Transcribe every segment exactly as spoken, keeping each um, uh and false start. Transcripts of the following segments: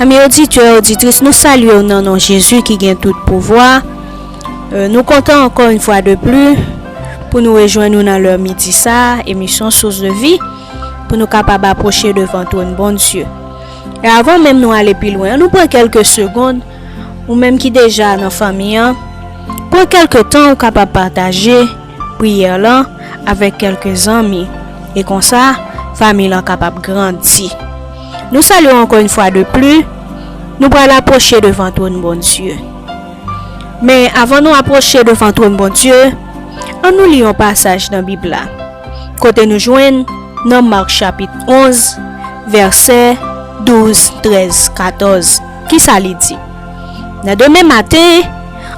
Ami oditè, oditris, nou salye w nan non Jezi ki gen tout pouvwa. Euh, nou kontan ankò yon fwa de pli pou nou rejwenn nou nan lè midi sa, emisyon Source de Vie, pou nou kapab apwoche devan twòn Bondye. E avan menm nou ale pi lwen, nou pran kèlke segonn, ou menm ki deja nan fanmi an, pran kèlke tan ou kapab pataje priyè lan avèk kèlke zanmi, e konsa, fanmi lan kapab grandi. Nou salye w ankò yon fwa de pli, nou pral apwoche devan twòn Bondye. Men avan nou apwoche devan twòn Bondye, ann nou li yon pasaj nan Bib la, kote nou jwenn nan Mak chapit onz, vèsè douz, trèz, katòz. Kisa li di? Nan demen maten,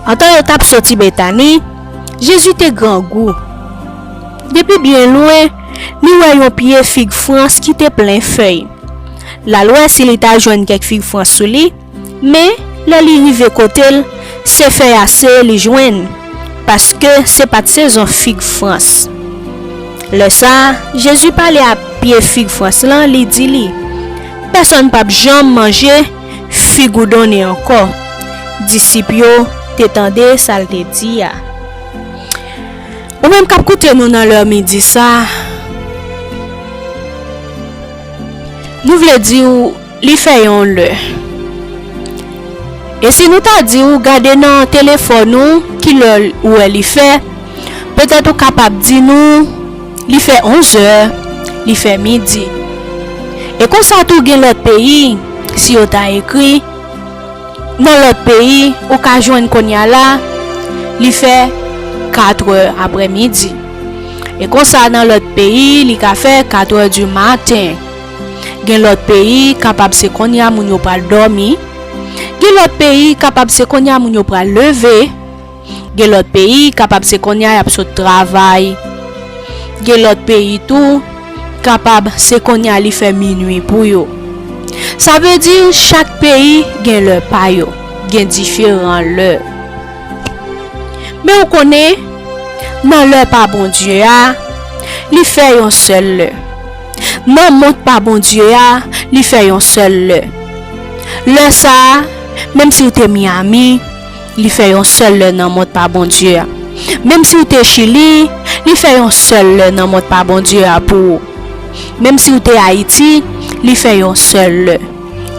antan yo t ap soti Betani, Jezi te grangou. Depi byen lwen, li wè yon pye fig frans ki te plen fèy. L al wè si li ta jwenn kèk fig frans sou li, men, lè li rive kote l, se fèy ase li jwenn, paske se pa t sezon fig frans. Lè sa a, Jezi pale a pye fig frans lan, li di li, "Pèsonn p ap janm manje fig ou donnen ankò." Disip yo te tande sa l te di a. Ou menm k ap koute nou nan lè midi sa a, nou vle di w li fè yon lè. E si nou ta di w gade nan telefòn ou ki lè ou wè li fè, petèt ou kapab di nou li fè onzè, li fè midi. E konsa tou gen lòt peyi, si yo ta ekri, nan lòt peyi, ou ka jwenn kounye a la, li fè katrè aprèmidi. E konsa, nan lòt peyi, li ka fè katrè di maten. Gen lòt peyi, kapab se kounye a moun yo pral dòmi. Gen lòt peyi, kapab se kounye a moun yo pral leve. Gen lòt peyi, kapab se kounye a y ap sot travay. Gen lòt peyi tou, kapab se kounye a li fè minui pou yo. Sa vle di, chak peyi gen lè pa yo, gen diferan lè. Men ou konnen, nan lè pa Bondye a, li fè yon sèl lè. Nan mond pa Bondye a, li fè yon sèl lè. Lè sa a, menm si w te Miami, li fè yon sèl lè nan mond pa Bondye a. Menm si w te Chili, li fè yon sèl lè nan mond pa Bondye a pou ou. Menm si w te Ayiti, li fè yon sèl lè.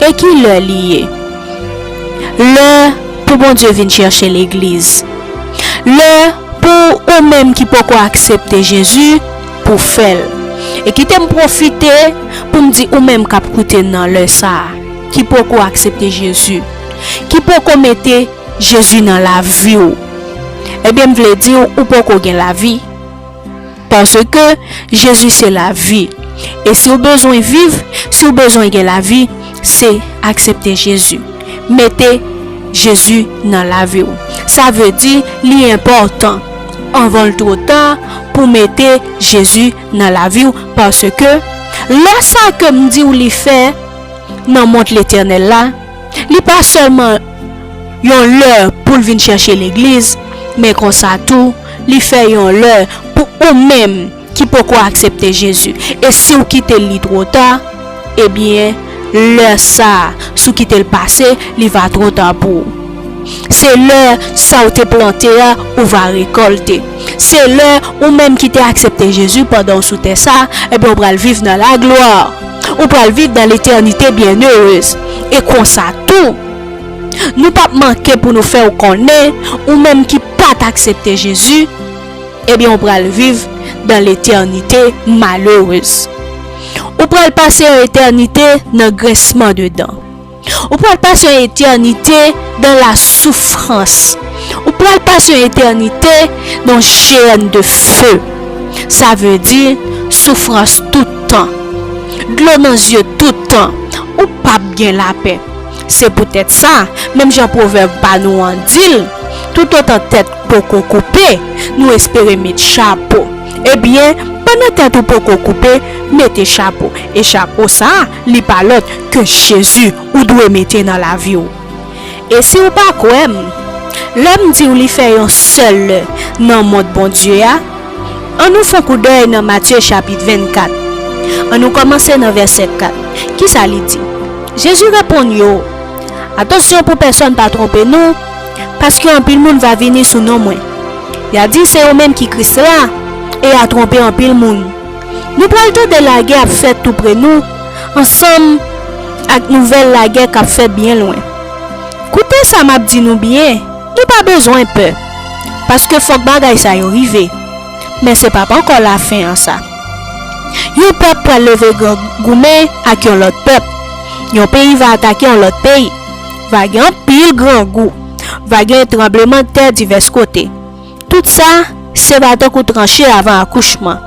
E ki lè li ye? Lè pou Bondye vin chèche legliz. Lè pou ou menm ki poko aksepte Jezi pou fè l. E kite m pwofite pou m di ou menm k ap koute nan lè sa a, ki poko aksepte Jezi, ki poko mete Jezi nan lavi w. Ebyen, m vle di w, ou poko gen lavi. Paske Jezi se lavi. E si w bezwen viv, si w bezwen gen lavi, se aksepte Jezi. Mete Jezi nan lavi w. Sa vle di, li enpòtan, anvan l twò ta, pou mete Jezi nan lavi w, paske lè sa ke m di w li fè nan mond letènèl la, li pa sèlman yon lè pou l vin chèche legliz, men konsa tou, li fè yon lè pou ou menm ki poko aksepte Jezi. E si w kite l li twò ta, ebyen, lè sa a, si w kite l pase, li va twò ta pou ou. Se lè sa w te plante a, ou va rekòlte. Se lè ou menm ki te aksepte Jezi pandan w sou tè sa, ebyen, ou pral viv nan laglwa. Ou pral viv dans l'éternité bienheureuse. E konsa tou, nou p ap manke pou nou fè w konnen, ou menm ki pa t aksepte Jezi, ebyen, ou pral viv dans l'éternité malheureuse. Ou pral pase yon etènite nan grensman de dan. Ou pral pase yon etènite dans la souffrance. Ou pral pase yon etènite dans jèn de feu. Sa vle di soufrans tout tan, dlo nan zye tout tan. Ou p ap gen lapè. Se poutèt sa, menm jan pwovèb pa nou an di l, toutotan tèt poko koupe, nou espere met chapo. Ebyen, pandan tèt ou poko koupe, mete chapo. E chapo sa a, li pa lòt ke Jezi ou dwe mete nan lavi w. E si w pa kwè m, lè m di w li fè yon sèl lè nan mond Bondye a, ann nou fè yon koudèy nan Matye chapit vennkat. Ann nou kòmanse nan vèsè kat. Kisa li di? Jezi reponn yo, Atansyon pou pèsonn pa twonpe nou, paske anpil moun va vini sou non mwen. Y a di se yo menm ki Kris la, e y a twonpe anpil moun. Nou pral tande lagè ap fèt toupre nou, ansanm ak nouvèl lagè k ap fèt byen lwen. Koute sa m ap di nou byen, nou pa bezwen pè, paske fòk bagay sa yo rive. Men se p ap ankò lafen an sa. Yon pèp pral leve grangoumen ak yon lòt pèp. Yon peyi va atake yon lòt peyi. Va gen anpil grangou. Va gen tranblemanntè divès kote. Tout sa, se va tankou tranche avan akouchman.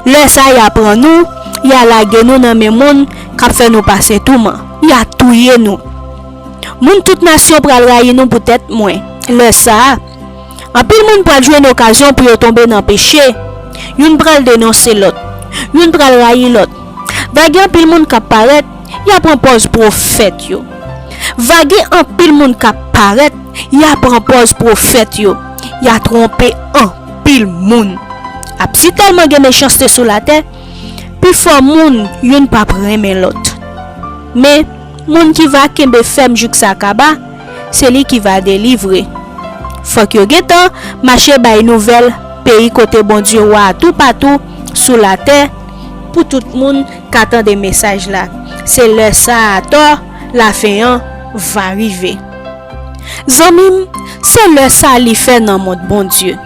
Lè sa a, y a pran nou, y a lage nou nan men moun k ap fè nou pase touman. Y a touye nou. Moun tout nasyon pral rayi nou poutèt mwen. Lè sa a, anpil moun pral jwenn okazyon pou yo tonbe nan peche. Youn pral denonse lòt. Youn pral rayi lòt. Va gen anpil moun k ap parèt, y a pran pòz pwofèt yo. Va gen anpil moun k ap parèt, y a pran pòz pwofèt yo. Y a twonpe anpil moun. Ap sitèlman gen mechanste sou latè, pifò moun youn p ap renmen lòt. Men, moun ki va kenbe fèm jouk sa kaba, se li ki va delivre. Fòk yo gentan mache bay nouvèl peyi kote Bondye wa toupatou sou latè pou tout moun ka tande mesaj la. Se lè sa a atò lafen an va rive. Zanmi m, se lè sa li fè nan mond Bondye.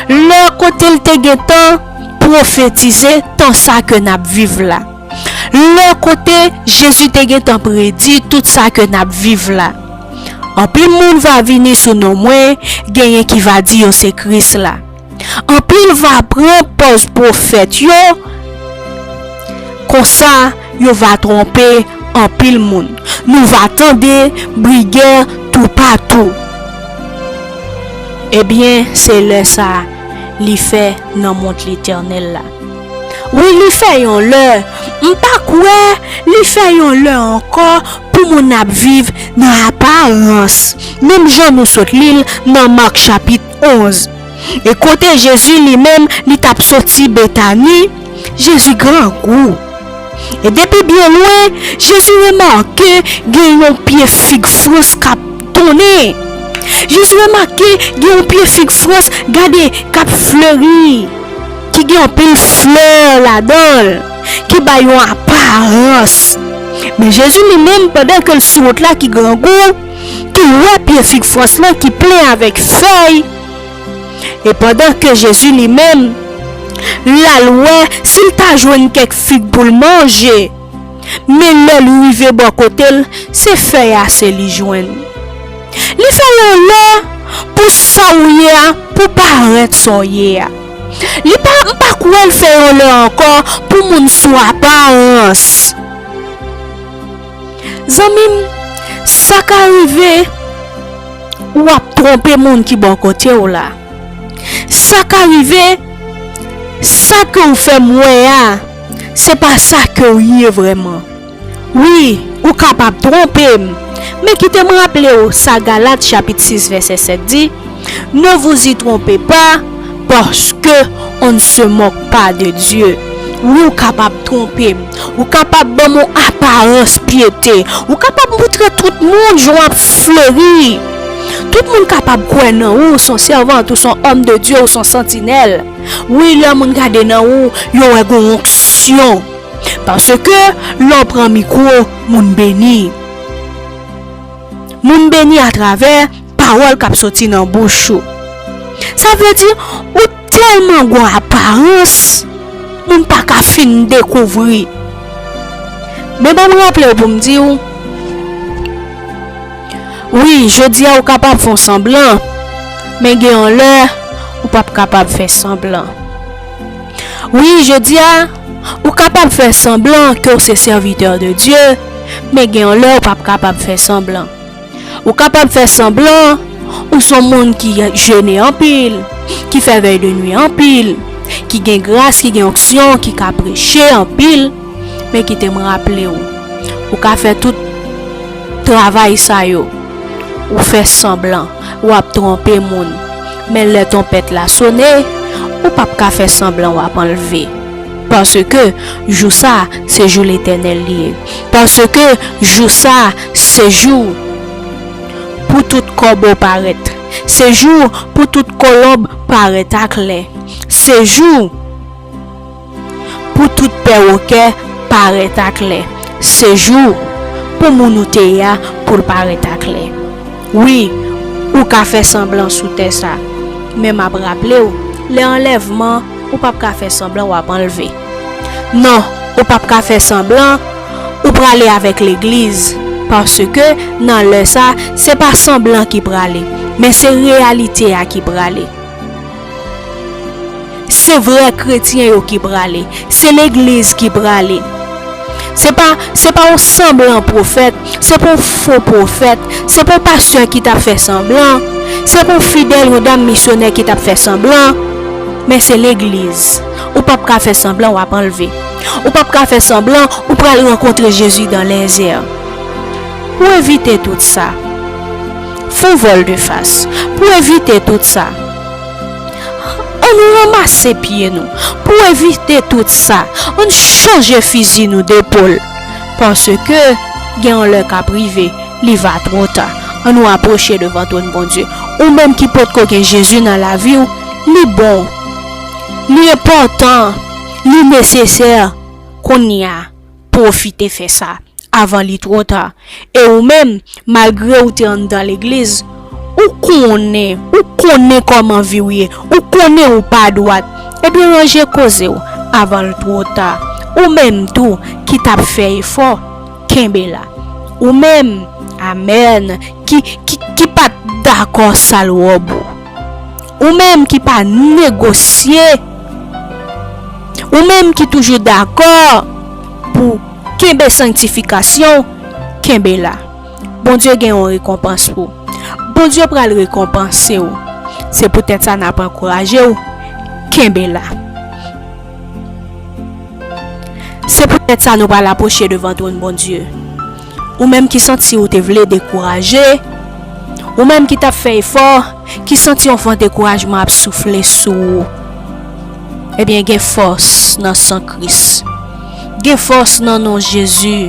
Lè kote l te gentan pwofetize tan sa ke n ap viv la. Lè kote Jezi te gentan predi tout sa ke n ap viv la. Anpil moun va vini sou non mwen, genyen ki va di yo se Kris la. Anpil va pran pòz pwofèt yo, konsa yo va twonpe anpil moun. Nou va tande bri gè toupatou. Ebyen, se lè sa a li fè nan mond Letènèl la. Wi, li fè yon lè. M pa kwè li fè yon lè ankò pou moun ap viv nan aparans, menm jan nou sot li l nan Mak chapit onz. E kote Jezi li menm li t ap soti Betani, Jezi grangou. E depi byen lwen, Jezi remake gen yon pye fig frans k ap tonnen. Jezi remake gen yon pye fig frans, gade, k ap fleri, ki gen anpil flè ladan l, ki bay yon aparans. Men Jezi li menm, pandan ke l sou wout la ki grangou, ki wè pye fig frans lan ki plen avèk fèy, e pandan ke Jezi li menm, l al wè si l ta jwenn kèk fig pou l manje. Men lè l rive bò kote l, se fèy a se li jwenn. Li fè yon lè pou sa w ye a, pou parèt sa w ye a. Li pa, m pa kwè l fè yon lè ankò pou moun sou aparans. Zanmi m, sa ka rive w ap twonpe moun ki bò kote w la. Sa ka rive, sa ke w fè m wè a, se pa sa ke w ye vrèman. Wi, ou kapab twonpe m, men kite m raple w sa Galat chapit sis vèsè sèt di, Ne vous y trompez pas, parce que on ne se moque pas de Dieu. Wi, ou kapab twonpe m. Ou kapab ban m yon aparans pyete. Ou kapab moutre tout moun jan w ap fleri. Tout moun kapab kwè nan ou, ou s on sèvant, ou s on òm de Dye, ou s on santinèl. Wi, lè moun gade nan ou, yo wè gen yon onksyon. Paske lè w pran mikwo, moun beni. Moun beni atravè pawòl k ap soti nan bouch ou. Sa vle di, ou tèlman gon aparans, moun pa ka fin dekouvri. Men ban m raple w pou m di w, wi, jodi a ou kapab fè w sanblan, men gen yon lè ou p ap kapab fè sanblan. Wi, jodi a, ou kapab fè sanblan ke w se sèvitè de Dye, men gen yon lè ou p ap kapab fè sanblan. Ou kapab fè sanblan ou s on moun ki jene anpil, ki fè vèy de nwi anpil, ki gen gras, ki gen onksyon, ki ka preche anpil, men kite m raple w, ou ka fè tout travay sa yo, ou fè sanblan, w ap twonpe moun. Men lè twonpèt la sone, ou p ap ka fè sanblan w ap anlve. Paske jou sa, se jou Letènèl li ye. Paske jou sa, se jou pou tout kòbo parèt. Se jou pou tout kolonb parèt aklè. Se jou pou tout pèwokè parèt aklè. Se jou pou moun ou te ye a pou l parèt aklè. Wi, ou ka fè sanblan sou tè sa, men m ap raple w, lè anlèvman, ou p ap ka fè sanblan w ap anlve. Non, ou p ap ka fè sanblan ou prale avèk legliz, paske nan lè sa, se pa sanblan ki prale, men se reyalite a ki prale. Se vrè kretyen yo ki prale. Se legliz ki prale. Se pa, se pa yon sanblan pwofèt, se pa yon fo pwofèt, se pa yon pastè ki t ap fè sanblan, se pa yon fidèl, yon dam misyonè ki t ap fè sanblan, men se legliz. Ou p ap ka fè sanblan w ap anlve. Ou p ap ka fè sanblan ou pral rankontre Jezi dans les airs. Pou evite tout sa, fè yon vòl de fas. Pou evite tout sa, ann ranmase pye nou. Pou evite tout sa, ann chanje fizi nou depol. Paske gen yon lè k ap rive, li va twò ta. Ann nou apwoche devan twòn Bondye. Ou menm ki potko gen Jezi nan lavi w, li bon, li enpòtan, li nesesè. Kounye a, pwofite fè sa avan li twò ta. E ou menm, malgre ou te anndan legliz, ou konnen, ou konnen kòman vi w ye, ou konnen ou pa dwat. Ebyen, ranje koze w avan l twò ta. Ou menm tou ki t ap fè efò, kenbe la. Ou menm, amèn, ki, ki, ki pa t dakò sal wòb ou. Ou menm ki pa negosye. Ou menm ki toujou dakò pou kenbe sanktifikasyon, kenbe la. Bondye gen yon rekonpans pou ou. Bondye pral rekonpanse w. Se poutèt sa n ap ankouraje w, kenbe la. Se poutèt sa nou pral apwoche devan twòn Bondye. Ou menm ki santi ou te vle dekouraje, ou menm ki t ap fè efò, ki santi yon van dekourajman ap soufle sou ou, ebyen, gen fòs nan san Kris. Gen fòs nan non Jezi.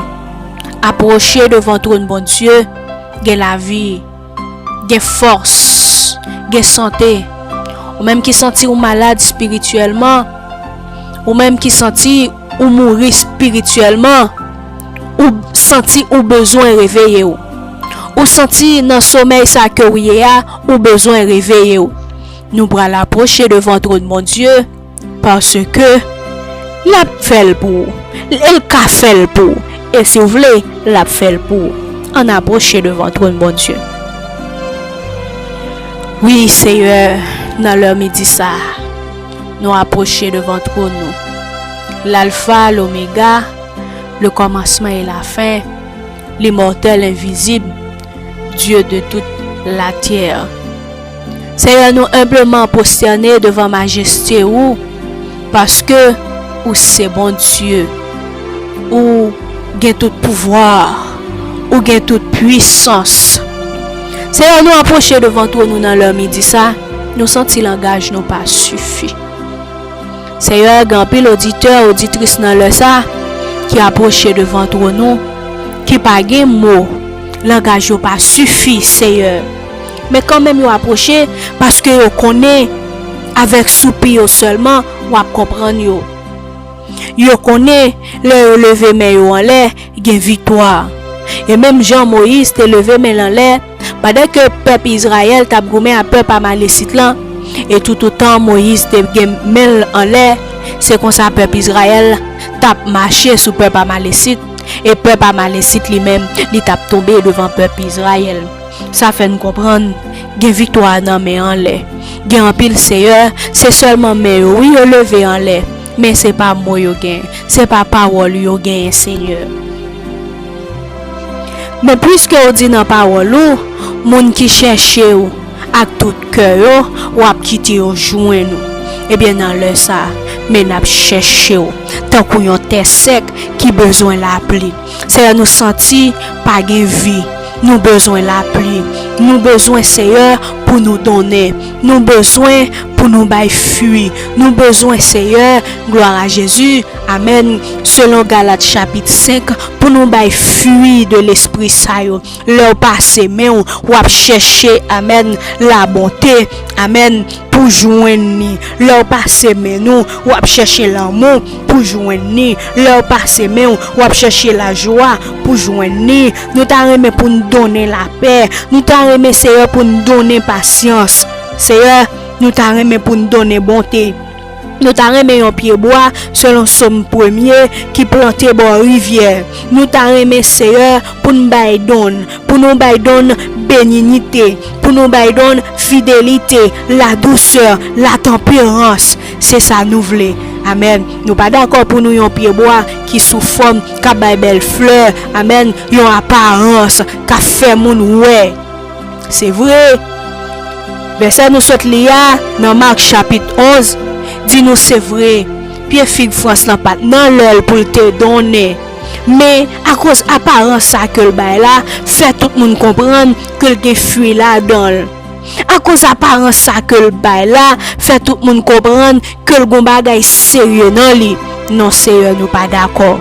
Apwoche devan twòn Bondye, gen lavi, gen fòs, gen sante. Ou menm ki santi ou malad espirityèlman, ou menm ki santi ou mouri espirityèlman, ou santi ou bezwen reveye w. Ou santi nan somèy sa ke w ye a, ou bezwen reveye w. Nou pral apwoche devan twòn Bondye, paske l ap fè l pou ou. L ka fè l pou ou. E si w vle, l ap fè l pou ou. Ann apwoche devan twòn Bondye. Wi, Seyè, nan lè midi sa a, nou apwoche devan twòn ou. L'Alpha, l'Oméga, le commencement et la fin, l'immortel, invisible, Dieu de toute la terre. Seyè, nou enbleman pwostène devan majeste ou, paske ou se Bondye. Ou gen tout pouvwa, ou gen tout pwisans. Seyè, nou apwoche devan twòn ou nan lè midi sa, nou santi langaj nou pa sifi. Seyè, gen anpil oditè, oditris nan lè sa ki apwoche devan twòn ou, ki pa gen mo, langaj yo pa sifi, Seyè. Men kanmenm yo apwoche, paske yo konnen avèk soupi yo sèlman w ap konprann yo. Yo konnen lè yo leve men yo anlè, gen viktwa. E menm jan Moyiz te leve men l anlè, pandan ke pèp Izrayèl t ap goumen ak pèp Amalesit lan, e toutotan Moyiz te gen men l anlè, se konsa pèp Izrayèl t ap mache sou pèp Amalesit, e pèp Amalesit li menm, li t ap tonbe devan pèp Izrayèl. Sa fè n konprann, gen viktwa nan men anlè. Gen anpil seyè, se sèlman men yo, wi, yo leve anlè, men se pa mo yo gen, se pa pawòl yo genyen, Seyè. Men piske w di nan pawòl ou, moun ki chèche w ak tout kè yo, w ap kite yo jwenn ou. Ebyen, nan lè sa a, men n ap chèche w tankou yon tè sèk ki bezwen lapli. Seyè, nou santi pa gen vi. Nou bezwen lapli. Nou bezwen, Seyè, pou nou donnen. Nou bezwen pou nou bay fwi. Nou bezwen, Seyè, glwa a Jezi, amèn, selon Galat chapit senk, pou nou bay fwi de Lespri sa yo. Lè w pase men w, w ap chèche, amèn, labonte, amèn, pou jwenn li. Lè w pase men nou, w ap chèche lanmou pou jwenn li. Lè w pase men w, w ap chèche lajwa pou jwenn li. Nou ta renmen pou n donnen lapè. Nou ta renmen, Seyè, pou n donnen pasyans. Seyè, nou ta renmen pou n donnen bonte. Nou ta renmen yon pyebwa, selon Sòm premye, ki plante bò rivyè. Nou ta renmen, Seyè, pou n bay don, pou nou bay don beninite, pou nou bay don fidelite, ladousè, latanperans. Se sa nou vle. Amèn. Nou pa dakò pou nou yon pyebwa ki sou fòm, k ap bay bèl flè. Amèn. Yon aparans, k ap fè moun wè. Se vre. Vèsè nou sot li a, nan Mak chapit onz, di nou se vre, pye fig Frans lan pa t nan lè l pou l te donnen. Men, akoz aparans sa ke l bay la, fè tout moun konprann ke l gen fwi ladan l. Akoz aparans sa ke l bay la, fè tout moun konprann ke l gon bagay serye nan li. Non, Seyè, nou pa dakò.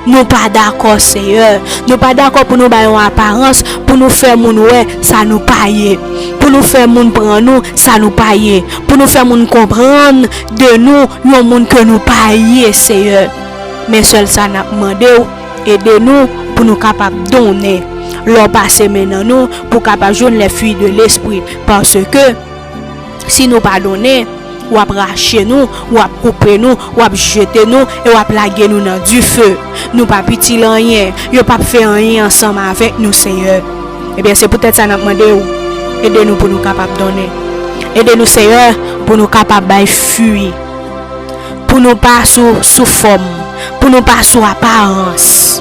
Nou pa dakò, Seyè. Nou pa dakò pou nou bay yon aparans, pou nou fè moun wè sa nou pa ye. Pou nou fè moun pran nou sa nou pa ye. Pou nou fè moun konprann de nou yon moun ke nou pa ye, Seyè. Men sèl sa n ap mande w, ede nou pou nou kapab donnen. Lè w pase men nan nou, pou w kapab jwenn les fruits de l'esprit. Paske, si nou pa donnen, w ap rache nou, w ap koupe nou, w ap jete nou, e w ap lage nou nan dife. Nou p ap itil anyen, yo p ap fè anyen ansanm avèk nou, Seyè. Ebyen, se poutèt sa n ap mande w, ede nou pou nou kapab donnen. Ede nou, Seyè, pou nou kapab bay fwi. Pou nou pa sou, sou fòm, pou nou pa sou aparans.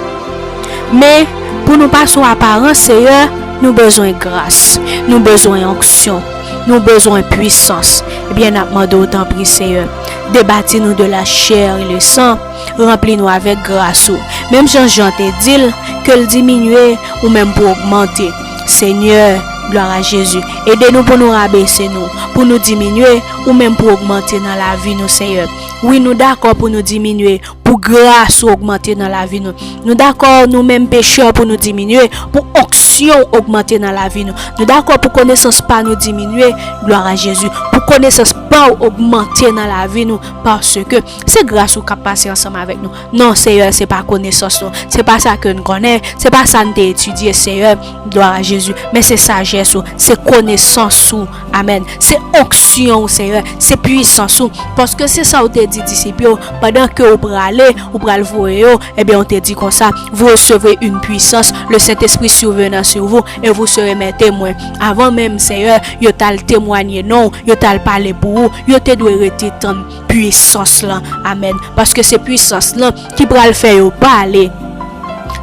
Men, pou nou pa sou aparans, Seyè, nou bezwen gras, nou bezwen onksyon, nou bezwen pwisans. Ebyen, n ap mande w, tanpri, Seyè, debati nou de la chair et le sang, ranpli nou avèk gras ou. Menm jan Jan te di l, ke l diminye, ou menm pou w ogmante. Senyè, glwa a Jezi, ede nou pou nou rabese nou, pou nou diminye, ou menm pou w ogmante nan lavi nou, Senyè. Wi, nou dakò pou nou diminye, pou gras ou ogmante nan lavi nou. Nou dakò, nou menm pechè, pou nou diminye, pou onksyon ou ogmante nan lavi nou. Nou dakò pou konesans pa nou diminye, glwa a Jezi, pou konesans pa ou ogmante nan lavi nou, paske se gras ou k ap pase ansanm avèk nou. Non, Seyè, se pa konesans nou, se pa sa ke n konnen, se pa sa n te etidye, Seyè, glwa a Jezi, men se sajès ou, se konesans ou, amèn, se onksyon ou, Seyè, se pwisans ou, paske se sa ou te di disip yo, pandan ke ou prale, ou pral voye yo, ebyen, ou te di konsa, vous recevrez une puissance, le Saint-Esprit survenant sur vous, et vous serez mes témoins. Avan menm, Seyè, yo t al temwanye non w, yo t al pale pou ou, yo te dwe rete tann pwisans lan. Amèn. Paske se pwisans lan ki pral fè yo pale.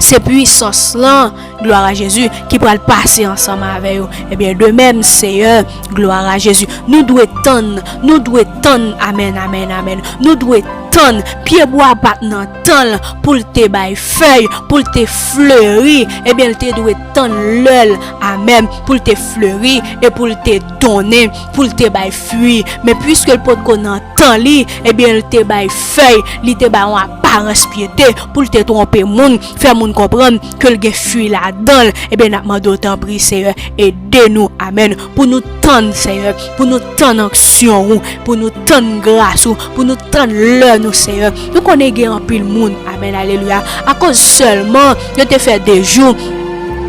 Se pwisans lan, glwa a Jezi, ki pral pase ansanm avè yo. Ebyen, de menm, Seyè, glwa a Jezi, nou dwe tann, nou dwe tann, amèn, amèn, amèn. Nou dwe tann, pyebwa pa t nan tan l pou l te bay fèy, pou l te fleri, ebyen, l te dwe tann lè l, amèn, pou l te fleri e pou l te donnen, pou l te bay fwi. Men piske l potko nan tan li, ebyen, l te bay fèy, li te bay yon aparans pyete pou l te twonpe moun, fè moun konprann ke l gen fwi ladan l. Ebyen, n ap mande w, tanpri, Seyè, ede nou, amèn, pou nou tann, Seyè, pou nou tann onksyon ou, pou nou tann gras ou, pou nou tann lè nou, Seyè. Nou konnen gen anpil moun, amèn, alelouya, akoz sèlman yo te fè de jou,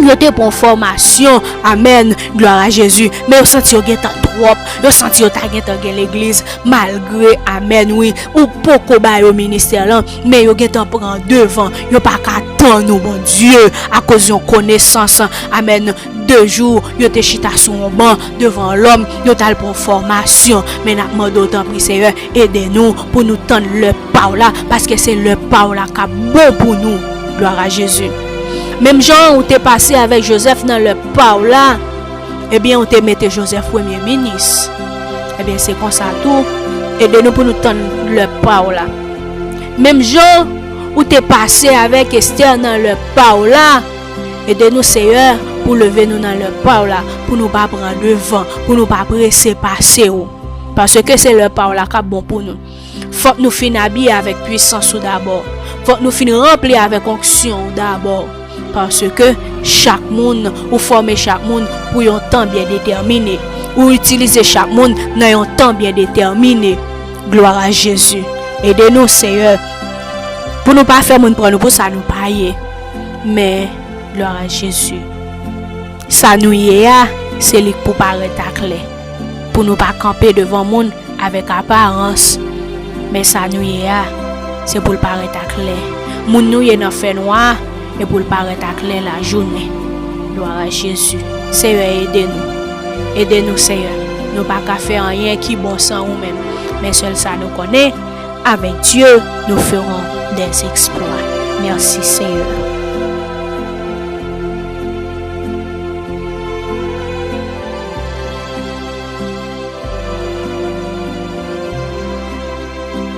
yo te pran fòmasyon, amèn, glwa a Jezi, men yo santi yo gentan twòp, yo santi yo ta gentan gen legliz, malgre, amèn, wi, ou poko ba yo ministè lan, men yo gentan pran devan, yo pa ka tann ou, Bondye, akoz yon konesans, amèn, de jou, yo te chita sou yon ban devan lòm, yo t al pran fòmasyon. Men n ap mande w, tanpri, Seyè, ede nou pou nou tann lè pa w la, paske se lè pa w la k ap bon pou nou. Glwa a Jezi. Menm jan ou te pase avèk Jozèf nan lè pa w la, ebyen, ou te mete Jozèf premye minis. Ebyen, se konsa tou, ede nou pou nou tann lè pa w la. Menm jan ou te pase avèk Estè nan lè pa w la, ede nou, Seyè, pou leve nou nan lè pa w la, pou nou pa pran devan, pou nou pa prese pase w. Paske se lè pa w la k ap bon pou nou. Fòk nou fin abiye avèk pwisans ou dabò. Fòk nou fin ranpli avèk onksyon ou dabò. Paske chak moun, ou fòme chak moun pou yon tan byen detèmine. Ou itilize chak moun nan yon tan byen detèmine. Glwa a Jezi. Ede nou, Seyè, pou nou pa fè moun pran nou pou sa nou pa ye. Men, glwa a Jezi. Sa nou ye a, se li k pou parèt aklè. Pou nou pa kanpe devan moun avèk aparans. Men sa nou ye a, se pou l parèt aklè. Moun nou ye nan fènwa a, e pou l parèt aklè lajounen. Glwa a Jezi. Seyè, ede nou. Ede nou, Seyè. Nou pa ka fè anyen ki bon san ou menm. Men sèl sa nou konnen, avec Dieu, nous ferons des exploits. Mèsi, Seyè.